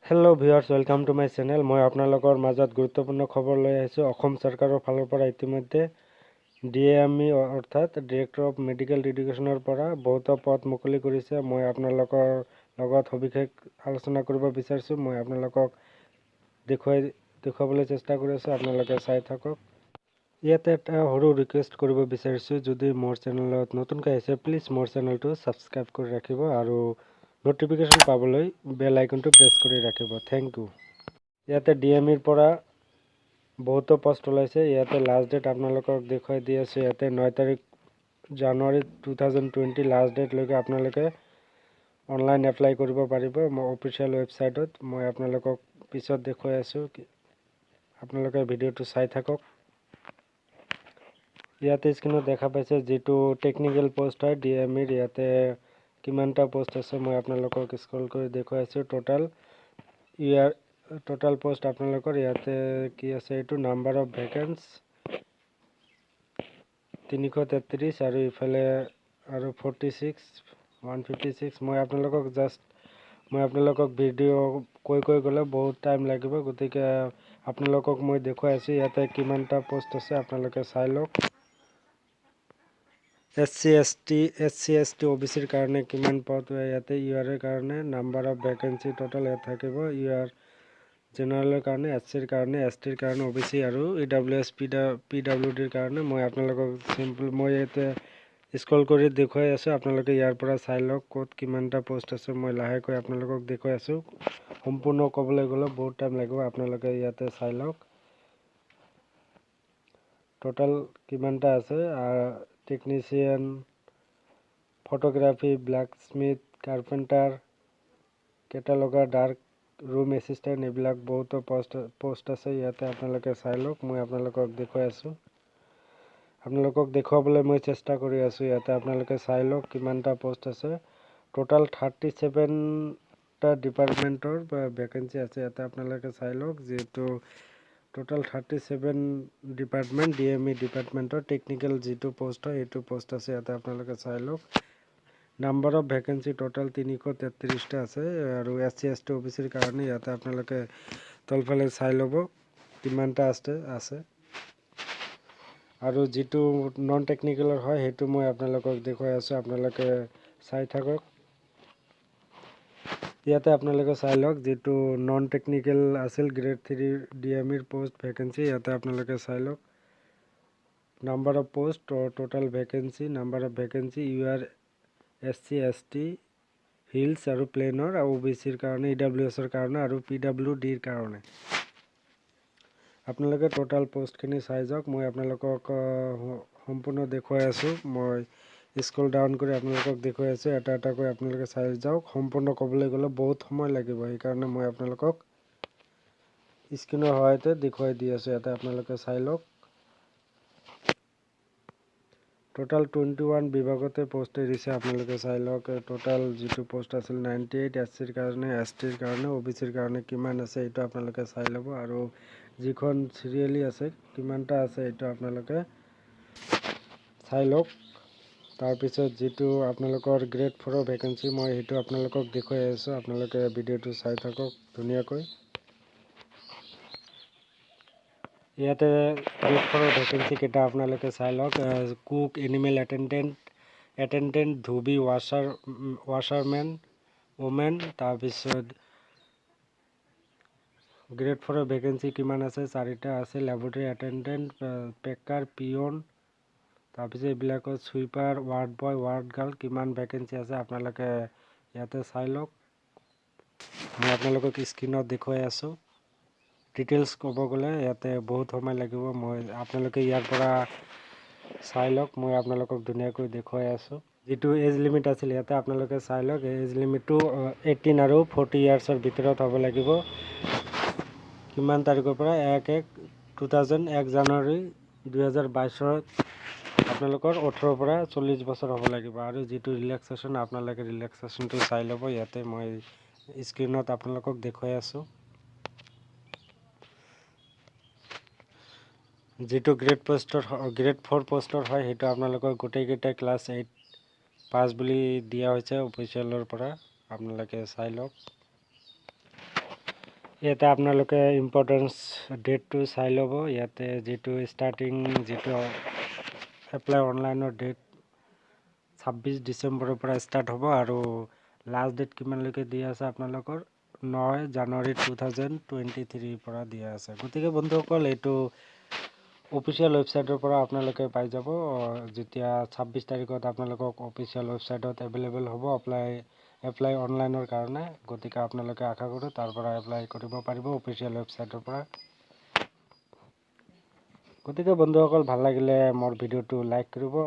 Hello viewers, welcome to my channel. মই আপোনালোকৰ মাজত গুৰুত্বপূৰ্ণ খবৰ লৈ আহিছোঁ। অসম চৰকাৰৰ ফালৰ পৰা ইতিমধ্যে ডিএমই, অৰ্থাৎ ডিৰেক্টৰ অফ মেডিকেল এডুকেশ্যনৰ পৰা বহুতো পদ মুকলি কৰিছে। মই আপোনালোকৰ লগত সবিশেষ আলোচনা কৰিব বিচাৰিছোঁ। মই আপোনালোকক দেখুৱাবলৈ চেষ্টা কৰি আছোঁ, আপোনালোকে চাই থাকক। ইয়াতে এটা সৰু ৰিকুৱেষ্ট কৰিব বিচাৰিছোঁ, যদি মোৰ চেনেলত নতুনকৈ আহিছে, প্লিজ মোৰ চেনেলটো ছাবস্ক্ৰাইব কৰি ৰাখিব আৰু ন'টিফিকেশ্যন পাবলৈ বেল আইকনটো প্ৰেছ কৰি ৰাখিব। Thank you. ইয়াতে ডিএমইৰ পৰা বহুতো পষ্ট ওলাইছে। ইয়াতে লাষ্ট ডেট আপোনালোকক দেখুৱাই দি আছোঁ। ইয়াতে 9 তাৰিখ জানুৱাৰী 2020 লাষ্ট ডেটলৈকে আপোনালোকে অনলাইন এপ্লাই কৰিব পাৰিব মই অফিচিয়েল ৱেবছাইটত। মই আপোনালোকক পিছত দেখুৱাই আছোঁ, আপোনালোকে ভিডিঅ'টো চাই থাকক। ইয়াতে স্ক্ৰীণত দেখা পাইছে, যিটো টেকনিকেল পষ্ট হয় ডিএমইৰ, ইয়াতে কিমানটা পষ্ট আছে মই আপোনালোকক স্ক্ৰল কৰি দেখুৱাই আছোঁ। টোটাল ইয়াৰ টোটাল পষ্ট আপোনালোকৰ ইয়াতে কি আছে, এইটো নাম্বাৰ অফ ভেকেঞ্চি 333 আৰু ইফালে আৰু 46, 156। মই আপোনালোকক ভিডিঅ' কৈ কৈ গ'লে বহুত টাইম লাগিব, গতিকে আপোনালোকক মই দেখুৱাই আছোঁ ইয়াতে কিমানটা পষ্ট আছে, আপোনালোকে চাই লওক। S C, S T, S C, S T, O' B চিৰ কাৰণে কিমান পদ ইয়াতে, ইউ আৰৰ কাৰণে নাম্বাৰ অফ ভেকেঞ্চি টোটেল ইয়াত থাকিব। ইউ আৰ, জেনেৰেলৰ কাৰণে, এছ চিৰ কাৰণে, এছ টিৰ কাৰণে, অ' বি চি আৰু E W S, P W ডিৰ কাৰণে। মই আপোনালোকক চিম্পল মই ইয়াতে স্ক্ৰল কৰি দেখুৱাই আছোঁ, আপোনালোকে ইয়াৰ পৰা চাই লওক ক'ত কিমানটা পষ্ট আছে। মই লাহেকৈ আপোনালোকক দেখুৱাই আছোঁ। সম্পূৰ্ণ ক'বলৈ গ'লে বহুত টাইম লাগিব। আপোনালোকে ইয়াতে চাই লওক টোটেল কিমানটা আছে। Technician, photography, blacksmith, carpenter, cataloguer, dark room assistant, এইবিলাক বহুতো পষ্ট আছে ইয়াতে, আপোনালোকে চাই লওক। মই আপোনালোকক দেখুৱাই আছোঁ, আপোনালোকক দেখুৱাবলৈ মই চেষ্টা কৰি আছোঁ। ইয়াতে আপোনালোকে চাই লওক কিমানটা পষ্ট আছে। টোটাল 37টা ডিপাৰ্টমেণ্টৰ ভেকেঞ্চি আছে ইয়াতে, আপোনালোকে চাই লওক। যিহেতু টোটাল 37 ডিপাৰ্টমেণ্ট, ডিএমই ডিপাৰ্টমেণ্টৰ টেকনিকেল যিটো পষ্ট হয়, সেইটো পষ্ট আছে ইয়াতে, আপোনালোকে চাই লওক। নাম্বাৰ অফ ভেকেঞ্চি টোটেল 333টা আছে আৰু S C, S T, O' B চিৰ কাৰণে ইয়াতে আপোনালোকে তলফালে চাই ল'ব কিমানটা আছে। আৰু যিটো নন টেকনিকেলৰ হয়, সেইটো মই আপোনালোকক দেখুৱাই আছোঁ, আপোনালোকে চাই থাকক। ইয়াতে আপোনালোকে চাই লওক, যিটো নন টেকনিকেল আছিল গ্ৰেড 3 ডিএমইৰ পষ্ট ভেকেঞ্চি, ইয়াতে আপোনালোকে চাই লওক। Number of post, total vacancy, number of vacancy UR, SC, ST, hills আৰু প্লেনৰ, আৰু অ' বি চিৰ কাৰণে, ই ডাব্লিউ এছৰ কাৰণে আৰু পি ডাব্লিউ ডিৰ কাৰণে। আপোনালোকে টোটাল পষ্টখিনি চাই যাওক। মই আপোনালোকক সম্পূৰ্ণ দেখুৱাই আছোঁ। মই স্ক্ৰল ডাউন কৰি আপোনালোকক দেখুৱাই আছোঁ, এটা এটাকৈ আপোনালোকে চাই যাওক। সম্পূৰ্ণ ক'বলৈ গ'লে বহুত সময় লাগিব, সেইকাৰণে মই আপোনালোকক স্ক্ৰীণৰ সহায়তে দেখুৱাই দি আছোঁ। ইয়াতে আপোনালোকে চাই লওক, টোটাল 21 বিভাগতে পষ্ট এৰিছে, আপোনালোকে চাই লওক। টোটাল যিটো পষ্ট আছিল 98, এছ চিৰ কাৰণে, এছ টিৰ কাৰণে, অ' বি চিৰ কাৰণে কিমান আছে, এইটো আপোনালোকে চাই ল'ব। আৰু যিখন চিৰিয়েলি আছে, কিমানটা আছে, এইটো আপোনালোকে চাই লওক। তাৰপিছত যিটো আপোনালোকৰ গ্ৰেড 4ৰ ভেকেঞ্চি, মই সেইটো আপোনালোকক দেখুৱাই আছোঁ, আপোনালোকে ভিডিঅ'টো চাই থাকক ধুনীয়াকৈ। ইয়াতে গ্ৰেড 4ৰ ভেকেঞ্চি কেইটা আপোনালোকে চাই লওক। কুক, এনিমেল এটেণ্ডেণ্ট, এটেণ্ডেণ্ট, ধুবি, ৱাছাৰমেন ওমেন। তাৰপিছত গ্ৰেড 4ৰ ভেকেঞ্চি কিমান আছে? চাৰিটা আছে। লেবৰেটৰী এটেণ্ডেণ্ট, পেকাৰ, পিয়ন, তাৰপিছত এইবিলাকত sweeper, ward boy, ward girl কিমান ভেকেঞ্চি আছে আপোনালোকে ইয়াতে চাই লওক। মই আপোনালোকক স্ক্ৰীণত দেখুৱাই আছোঁ। ডিটেইলছ ক'ব গ'লে ইয়াতে বহুত সময় লাগিব। মই আপোনালোকে ইয়াৰ পৰা চাই লওক, মই আপোনালোকক ধুনীয়াকৈ দেখুৱাই আছোঁ। যিটো এজ লিমিট আছিল, ইয়াতে আপোনালোকে চাই লওক। এজ লিমিটটো 18 আৰু 40 ইয়াৰ্ছৰ ভিতৰত হ'ব লাগিব। কিমান তাৰিখৰ পৰা? 1/1 2000, 1 জানুৱাৰী 2022ত আপোনালোকৰ 18ৰ পৰা 40 বছৰ হ'ব লাগিব। আৰু যিটো ৰিলেক্সেশ্যন, আপোনালোকে ৰিলেক্সেশ্যনটো চাই ল'ব। ইয়াতে মই স্ক্ৰীণত আপোনালোকক দেখুৱাই আছোঁ। যিটো গ্ৰেড 4 পষ্টৰ হয়, সেইটো আপোনালোকৰ গোটেইকেইটা ক্লাছ 8 পাছ বুলি দিয়া হৈছে অফিচিয়েলৰ পৰা, আপোনালোকে চাই লওক। ইয়াতে আপোনালোকে ইম্পৰ্টেঞ্চ ডেটটো চাই ল'ব। ইয়াতে যিটো ষ্টাৰ্টিং, যিটো এপ্লাই অনলাইনৰ ডেট 26 ডিচেম্বৰৰ পৰা ষ্টাৰ্ট হ'ব আৰু লাষ্ট ডেট কিমানলৈকে দিয়া আছে আপোনালোকৰ? 9 জানুৱাৰী 2023ৰ পৰা দিয়া আছে। গতিকে বন্ধুসকল, এইটো অফিচিয়েল ৱেবছাইটৰ পৰা আপোনালোকে পাই যাব। যেতিয়া 26 তাৰিখত আপোনালোকক অফিচিয়েল ৱেবছাইটত এভেইলেবল হ'ব এপ্লাই অনলাইনৰ কাৰণে, গতিকে আপোনালোকে আশা কৰোঁ তাৰ পৰা এপ্লাই কৰিব পাৰিব অফিচিয়েল ৱেবছাইটৰ পৰা। গতিকে বন্ধুসকল, ভাল লাগিলে মোৰ ভিডিঅ'টো লাইক কৰিব।